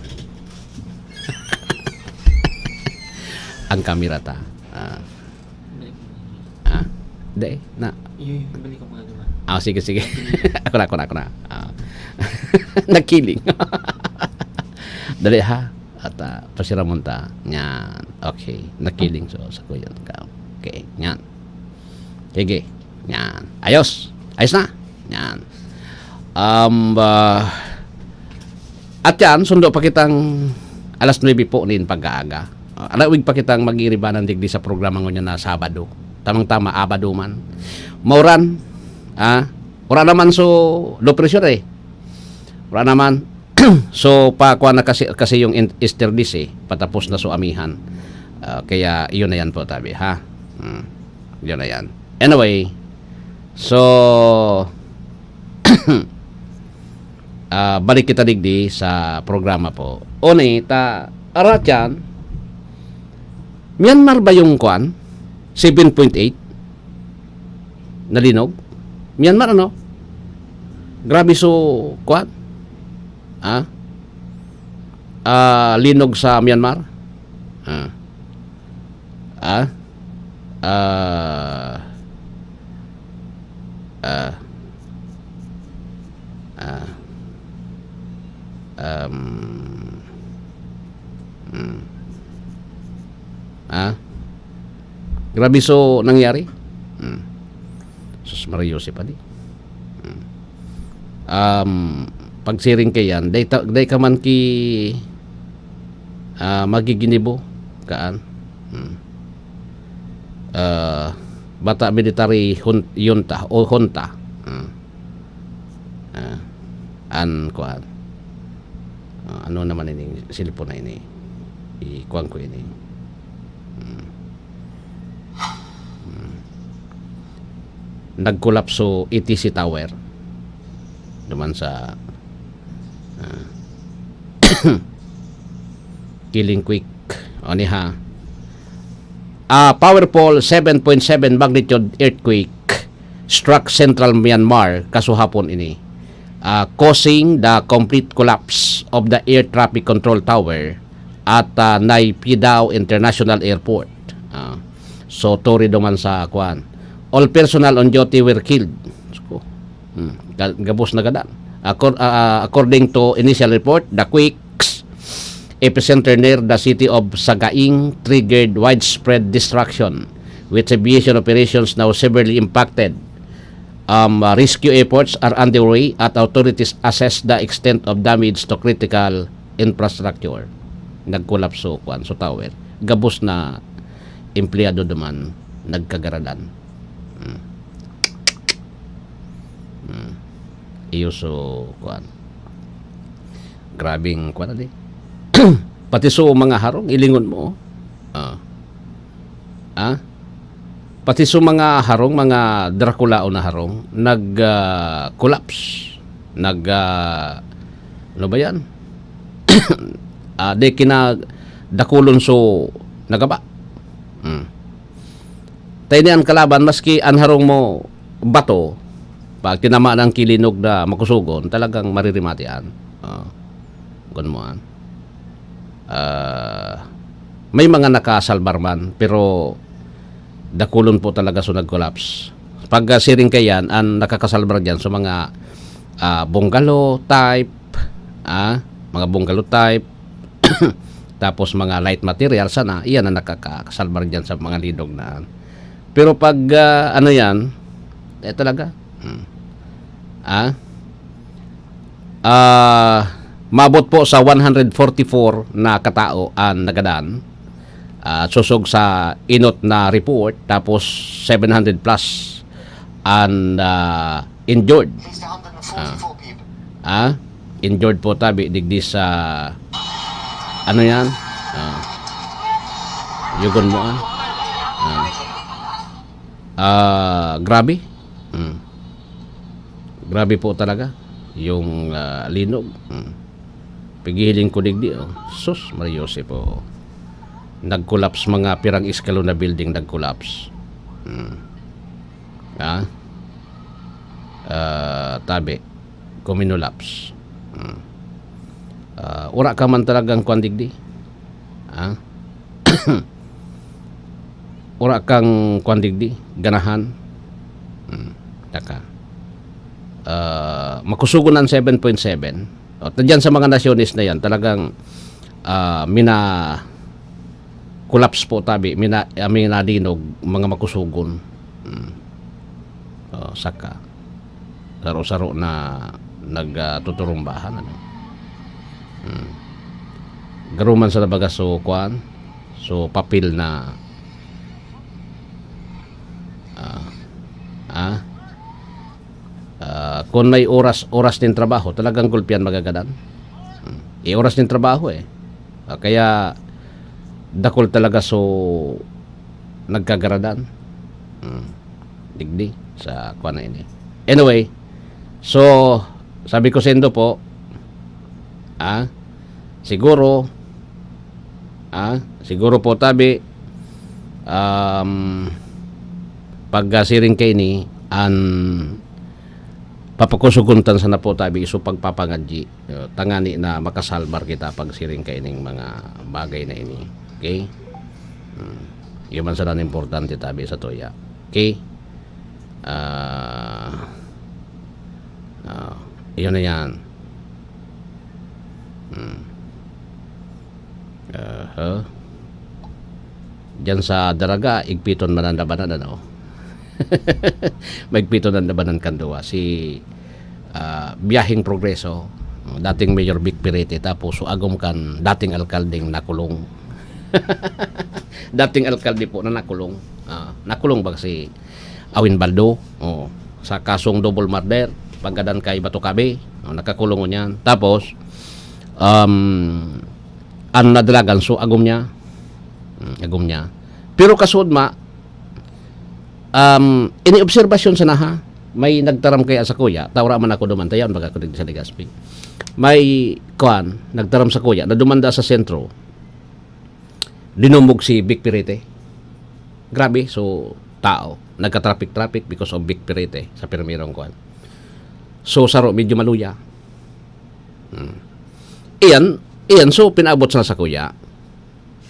Ang kamera ta, ah. Ah, di, na. Iyo, iyo, ibalik ko muna, di ba? Ah, sige, sige. Ako na, ako na, ako na. Ah. Nakiling. Dali, ha? At, ah, pasiramon ta. Yan. Okay. Nakiling. So, sa kuyan ka. Okay. Yan. Sige. Yan. Ayos. Ayos na. Yan. Um, ah, at yan, sundo pa kitang alas nuebe po nin pag-aaga. Ah, alawig pa kitang mag-iiribanan digdi sa programa ngunyan na Sabado. Tamang-tama, Abado man. Mauran, ah, wala naman so, lopresyon eh. Wala naman. So, pa, kuha na kasi, kasi yung in-, Easter dis eh. Patapos na so amihan. Ah, kaya, yun na yan po, tabi, ha? Hmm. Yun na yan. Anyway, so, ah, balik kita digdi sa programa po. Oni, ta, arat yan, Myanmar ba yung kwan? Seven point eight? Nalinog? Myanmar, ano? Grabe so, kwan? Ah? Ah, linog sa Myanmar? Ah. Ah? Ah. Ah. Ah. Um, hmm. Ah? Grabe so nangyari. Hmm. Sus Maria, si Padi. Hmm. Um, pagsiring kay yan, dai ta-, dai ka man ki, ah, magiginibo, kaan. Hmm. Ah, bata military hun-, yunta o hunta. Hmm. Ah, an, kuan. Ah, ano naman ini, cellphone na ini? Ikuan ko ini. Hmm. Hmm. Nagkolapso E T C Tower. Duman sa, ah, Killing Quick. O, ni ha. Ah, powerful seven point seven magnitude earthquake struck central Myanmar kasuhapon ini, ah, causing the complete collapse of the air traffic control tower at, ah, Naypyidaw International Airport. Ah, so, turi duman sa, kuan, all personnel on duty were killed. Diyos ko. Hmm, ga-, gabos na gadan. Acor-, ah, according to initial report, the quakes epicenter near the city of Sagaing triggered widespread destruction, with evacuation operations now severely impacted. Um, uh, rescue efforts are underway at authorities assess the extent of damage to critical infrastructure. Nagkolapso, kuan, so tower. Gabos na empleyado duman nagkagaradan. Hmm. Hmm. Iyo so, kuan. Grabing, kuan na di. Pati so mga harong, ilingon mo. Ah. Ah? Pati so mga harong, mga Draculaon na harong, nag, ah, collapse. Nag, ah, ano ba yan? Ah, di kinadakulon so nagaba. Hmm. Tayo ni an kalaban, maski an harong mo bato, pag tinamaan ang kilinog na makusugon, talagang maririmati an. Ah, gun mo an. Ah, may mga nakasalbar man, pero dakulon po talaga so nag-collapse. Pag, ah, siring kaiyan, an nakakasalbar diyan so mga, ah, bungalow type, ah, mga bungalow type, tapos mga light material sana, iyan ang nakakasalbar diyan sa mga linog na. Pero pag, ah, ano yan, eh, talaga, hmm. Ah? Ah, maabot po sa one hundred forty-four na katao an nagadan, ah, sosog sa inot na report, tapos seven hundred plus an, ah, injured. Ah. Ah? Injured po tabi digdi sa, ano yan? Ah. Yugon mo, ah. Ah. Ah, grabe. Hmm. Grabe po talaga yung, ah, linog. Hmm. Pighihiling ko digdi, oh. Sus, Maria Jose po. Nag-collapse mga pirang eskalon na building, nag-collapse. Hmm. Ah? Ah, tabi. Kuminolaps. Hmm. Ah, ura ka man talagang kwan digdi. Ah? Ura kang kwan digdi, ganahan. Hmm. Taka. Ah, makusugon ang seven point seven. At dyan sa mga nasyones na yan, talagang, ah, mina-collapse po tabi, mina-, ah, minadinog, mga makusugon. Hmm. Oh, saka. Saro-saro na nag, ah, tuturumbahan, ano. Hmm. Garo man sa nabaga so, kwan, so papel na, ah, ah, ah, kung may oras, oras nin trabaho, talagang gulpian magagadan. Hmm. Eh, oras nin trabaho, eh. Ah, kaya dakul talaga so nagkagaradan. Hmm. Digdi sa kwan na ini. Anyway, so, sabi ko sendo po, ah, siguro, ah, siguro po tabi, um, pag, ah, siring kaini, an papakusuguntan sana po tabi, so pagpapangadyi. Uh, tangani na makasalbar kita pag siring kaining mga bagay na ini. Okay? Hmm. Yun man sana an importante tabi sa tuya. Okay? Ah, ah, yun na yan. Hmm. Aha. Diyan sa Daraga, igpiton man an labanan, ano? Maigpiton an labanan kan duwa. Si, ah, Biyaheng Progreso, dating Mayor Vic Pirete, tapos so agom kan dating alkaldeng nakulong. Dating alkalde po na nakulong. Ah, nakulong ba si Awin Baldo? Oh, sa kasong double murder, paggadan kay Bato Kabe. Oh, nakakulong ngunyan. Tapos, um, an nadalagan, so agom niya. Hmm, agom niya. Pero kasud ma, um, iniobserbasyon sana ha, may nagtaram kaya sa kuya, tawra man ako duman, tayaon baga ako digdi sa Legazpi. May, kuan, nagtaram sa kuya na dumanda sa sentro, dinumog si Vic Pirete. Grabe, so, tao. Nagka-traffic-traffic because of Vic Pirete sa primerong kuan. So, saro, medyo maluya. Hmm. Iyan, iyan, so, pinaabot sa, sa kuya.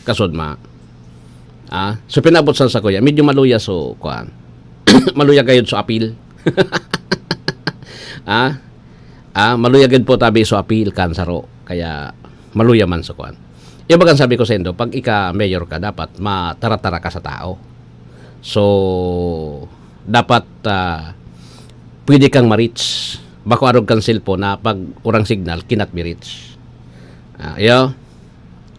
Kasud ma. Ah, so, pinaabot sa, sa kuya. Medyo maluya, so, kuan. Maluya gayod, so, apil. Ah, ah, maluya gayod po, tabi, so, apil, kan saro. Kaya, maluya man, so, kuan. Iba kan sabi ko sa indo, pag ika mayor ka, dapat matara-tara ka sa tao. So, dapat, ah, pwede kang ma-reach. Bako arog kan cellphone na pag urang signal, cannot be reach. Ah, iyo.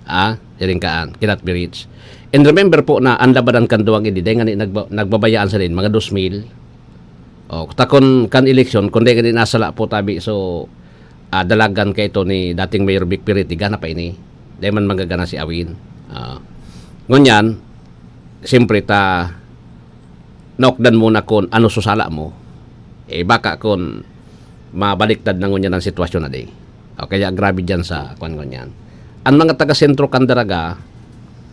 Ah, siring kaan, cannot be reach. And remember po na ang labanan kan duwang ini, dahil nga ni nagba-, nagbabayaan sa din, mga dos mil. O, takon kan eleksyon, kung dahil nga ni nasala po tabi, so, ah, dalagan ka ito ni dating Mayor Vic Pirete, gana pa ini. Dahil man magagana si Awin. Ah. Ngunyan, siyempre, ta, naukdan muna kung ano susala mo. Eh, baka kung mabaliktad na ngunyan ang sitwasyon na di. O kaya grabe diyan sa kwan, ngunyan. Ang mga taga-sentro kan Daraga,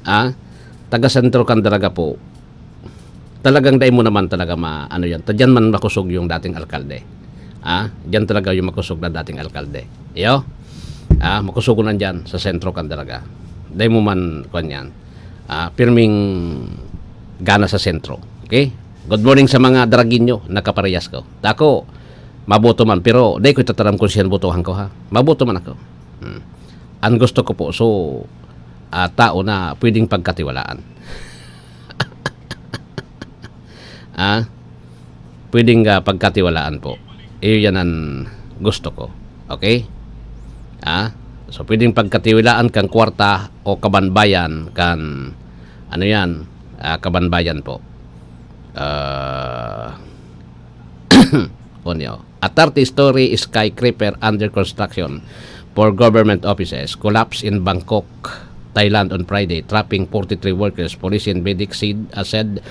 ah, taga-sentro kan Daraga po, talagang dai mo naman talaga ma-, ano yan, ta diyan man makusog yung dating alkalde. Ah, diyan talaga yung makusog na dating alkalde. Iyo? Ah, makusog na diyan sa sentro kan Daraga. Dai mo man, kwan yan, ah, pirming gana sa sentro. Okay? Good morning sa mga Daragueño na kaparehas ko. Tako, maboto man, pero dai ko itataram kung siyan botohan ko, ha? Maboto man ako. Hmm. Ang gusto ko po, so, ah, tao na pwedeng pagkatiwalaan. Ah, pwedeng, ah, pagkatiwalaan po. Iyo yan ang gusto ko. Okay? Ah, so pwedeng pagkatiwalaan kan kwarta o kabanbayan kan, ano yan, ah, kabanbayan po. Ah, Onyo. A thirty-story skyscraper under construction for government offices collapsed in Bangkok, Thailand on Friday, trapping forty-three workers, police in Bedik said, uh, said,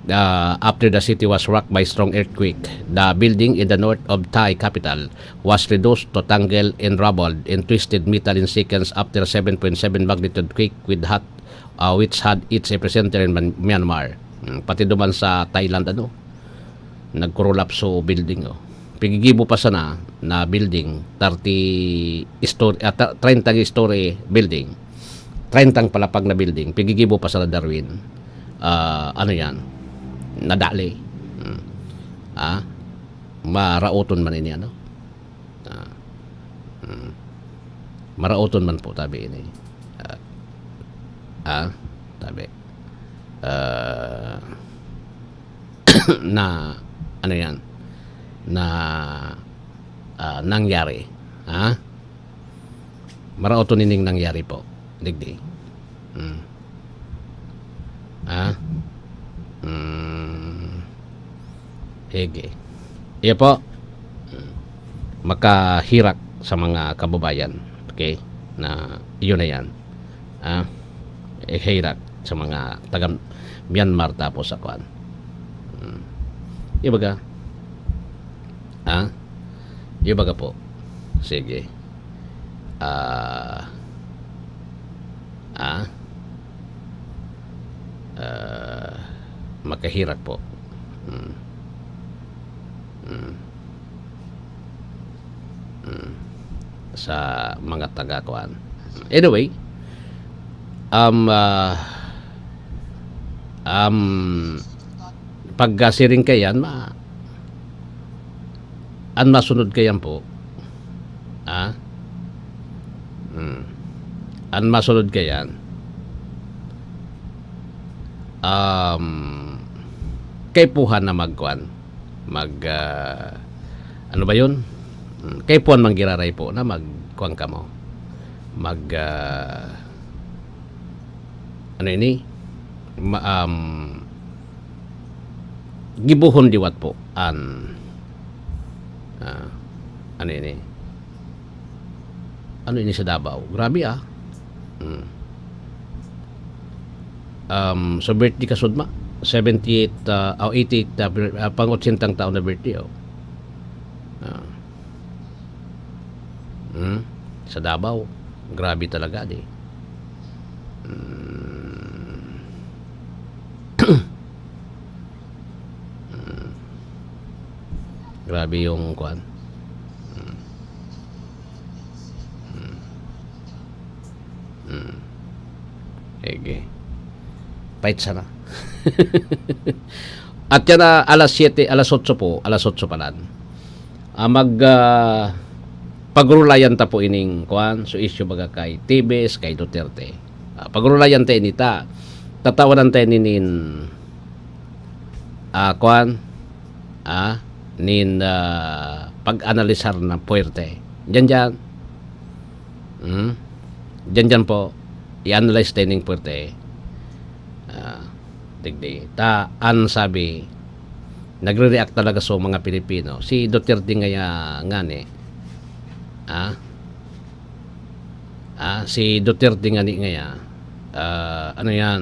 uh, after the city was rocked by strong earthquake. The building in the north of Thai capital was reduced to tangled and rubble and twisted metal in seconds after seven point seven magnitude quake with hot, uh, which had its epicenter in Man-, Myanmar. Hmm, pati duman sa Thailand, ano, nagkurulapso building, oh. Pigigibo pa sana na building, thirty story, ah, ta-, treinta story building, treinta palapag na building, pigigibo pa sana, Darwin. Ah, ano yan? Nadali. Hmm. Ah, maraoton man ini, ano? Ah. Hmm. Maraoton man po, tabi ini. Ah. Ah, tabi. Ah, na, ano yan? Na, ah, nangyari. Ha? Maraoton ining nangyari po. Digdi. Hmm. Ah? Hmm. Hege. Iyo po. Hmm. Makahirak sa mga kababayan. Okay? Na, yun na yan. Ah? Eh, hirak sa mga taga Myanmar tapos sa kwan. Hmm. Iyo baga? Ah? Iyo baga po? Sige. Ah. Ah? Ah, makahirak po. Hmm. Hmm. Hmm. Sa mga taga-kuan. Anyway, um, ah, um, pagkasiring kayan, ma-, an masunod kayan po, ah, hmm, an masunod kayan, um, kaipuhan na magkuan, mag, ah, ano ba yun? Hmm, kaipuhan man giraray po na magkuan kamo, mag, ah, ano ini? Ma-, um, gibohon liwat po an, ah, ano ini? Ano ini sa Davao? Grabe, ah. Hmm. Um, so birthday ka sudma, seventy-eight, ah, o eighty-eight, ah, bir-, ah, pang-otsentang taon na birthday, oh. Ah. Hmm? Sa Davao, grabe talaga, di. Hmm. Hmm. Grabe yung kuan. Hmm. Hmm. Hmm. Ege. Pait sana. At yan na, alas siyete, alas otso po, alas otso pa lang. Ah, mag, ah, pagrulayan ta po ining, kuan, so issue baga kay T B S, kay Duterte. Ah, pagrulayan ta ini ta. Tatawanan ta ini nin, ah, kuan, ah, nin, ah, pag-analisar na puwerte. Diyan, diyan. Hmm? Diyan, diyan po. I-analyze ta ining puwerte. Ah, digdi. Ta, an sabi, nagre-react talaga sa mga Pilipino. Si Duterte ngaya ngani, ah, ah, si Duterte ngani ngaya, ah, ano yan,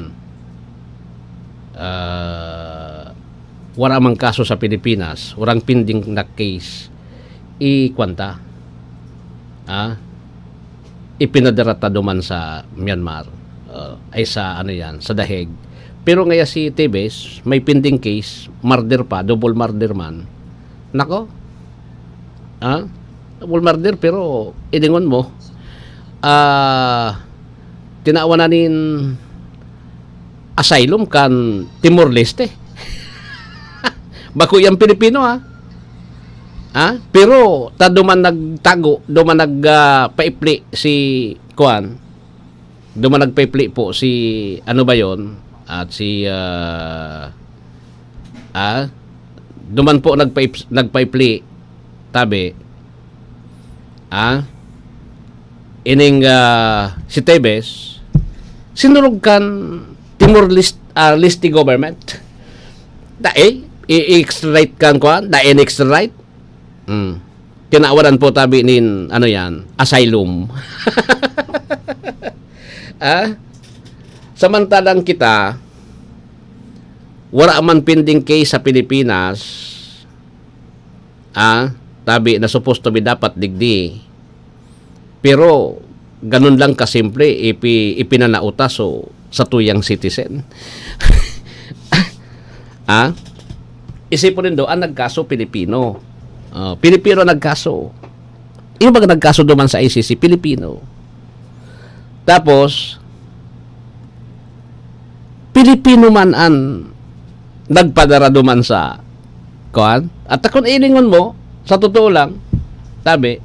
ah, wala mang kaso sa Pilipinas, walang pending na case, i-kwan ta, ah, ipinadara ta duman sa Myanmar, ah, ay sa ano yan, sa The Hague. Pero ngaya si Tebes, may pending case, murder pa, double murder man. Nako, ah, double murder, pero iningon mo, ah, tinawan na nin asylum kan Timor-Leste. Bako yan Pilipino, ha? Ha? Pero ta duman nagtago, duman nag, ah, paipli si kuan, duman nagpaipli po si, ano ba yon? At si, ah, ah, duman po nagpaip-, nagpaipli, tabi, ah, ining, ah, si Tebes, sinurog kan Timor List-, ah, Leste government. Dai, i-extradite kan kuan, dai in-extradite. Mm. Tinawaran po tabi nin, ano yan, asylum. Ah? Samantalang kita, wala man pending case sa Pilipinas, ah, tabi na supposed to be dapat digdi. Pero, ganun lang kasimple, ipi-, ipinanao ta so, satuyang citizen. Ah? Isipon nindo, ang nagkaso, Pilipino. Ah, Pilipino ang nagkaso. Yung mga nagkaso duman sa I C C, Pilipino. Tapos, Pilipino man ang nagpadara duman sa kuan. At kung ilingon mo, sa totoo lang, tabi,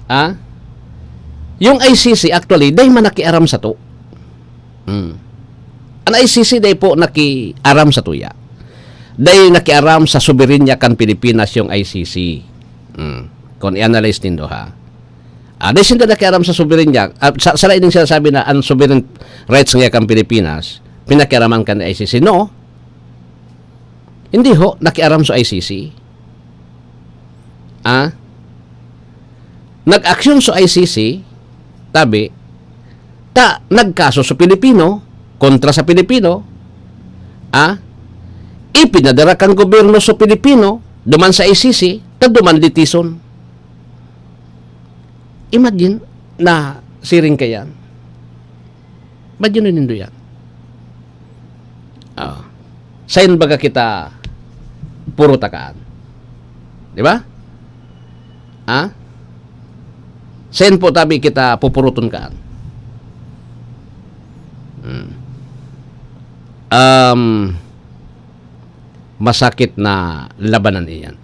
ah, yung I C C actually, dai man nakiaram sato. Hmm. Ang I C C dai po nakiaram satuya. Dai nakiaram sa soberanya kan Pilipinas yung I C C. Hmm. Kung i-analyze nindo, ha. Ah, dai sinda nakiaram sa soberanya. Ah, sa, sala ining sinasabi na ang sovereign rights nga kan Pilipinas, pinakiaraman kan I C C. No. Hindi ho, nakiaram sa I C C. Ah? Nag-aksyon sa I C C, tabi, ta, nagkaso sa Pilipino, kontra sa Pilipino, ah? Ipinadara kan gobyerno sa Pilipino, duman sa I C C, ta duman litison. Imagine na siring kayan. Imagine nindo yan. Ah. Sain baga kita puro takaan? Di ba? Ha? Sain po tabi kita pupuruton kaan? Hmm. Um, masakit na labanan iyan.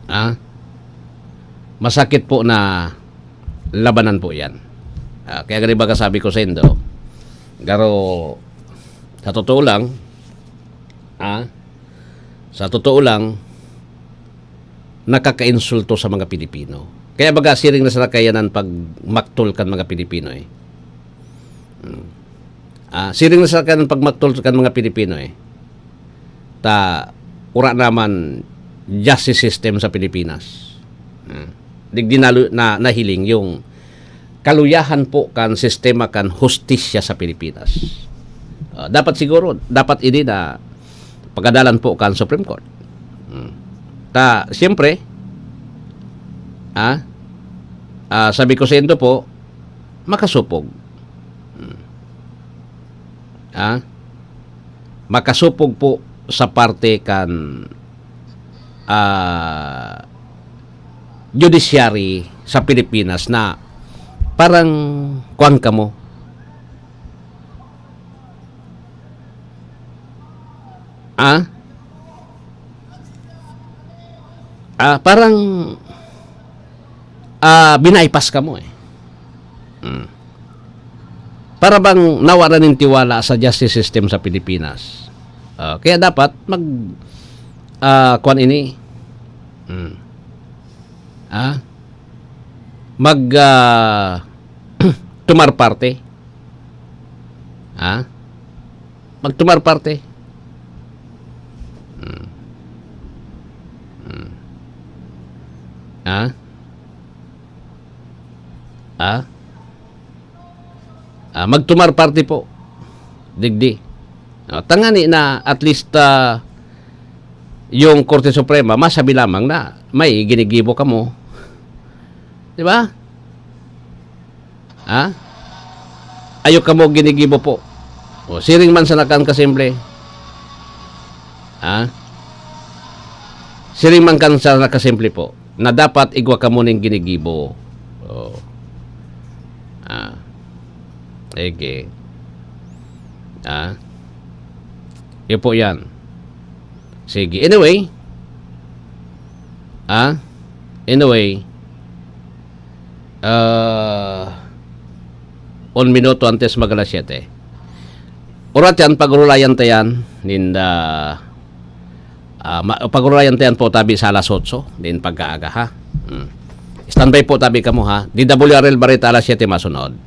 Ah, masakit po na labanan po yan. Ah, kaya gani baga sabi ko sa indo, garo, sa totoo lang, ah, sa totoo lang, nakakainsulto sa mga Pilipino. Kaya baga siring na sa kakayanan pag maktol kan mga Pilipino eh. Hmm. Ah, siring na sa kan pagmaktol kan mga Pilipino eh. Ta, ura naman justice system sa Pilipinas. Ah, digdi nalu-, na, nahiling yung kaluyahan po kan sistema kan hustisya sa Pilipinas. Ah, dapat siguro, dapat ini na pagadalan po kan Supreme Court. Hmm. Ta, siyempre, ah, ah, sabi ko sa indo po, makasupog. Hmm. Ah? Makasupog po sa parte kan, ah, judiciary sa Pilipinas na parang kuwan kamo. Ah? Ah, parang, ah, binaypas kamo eh. Hmm. Para bang nawara nin tiwala sa justice system sa Pilipinas. Ah, kaya dapat mag, ah, kwan ini. Hmm. Ah? Mag, ah, tumar parte. Ah? Magtumar parte. Hmm. Hmm. Ah? Ah? Ah, magtumar parte po. Digdi. Ah, tangani na at least, ah, yung Korte Suprema, masabi lamang na may ginigibo kamo. Di ba? Ha? Ayo kamo ginigibo po. O, siring man sana kan kasimple. Ha? Siring man kan sana kasimple po na dapat igwa kamo ning ginigibo. O. Ah. Ege. Ah. Iyo po yan. Sige. Anyway. Ah. Anyway. Ah. Un minuto antes mag alas siyete. Urat yan, pagurulayan ta yan. Ninda, ah, ma- pagurulayan ta yan po tabi sa alas otso. Din pagkaaga, ha? Hmm. Standby po tabi kamo, ha? D W R L Barita, alas siyete masunod.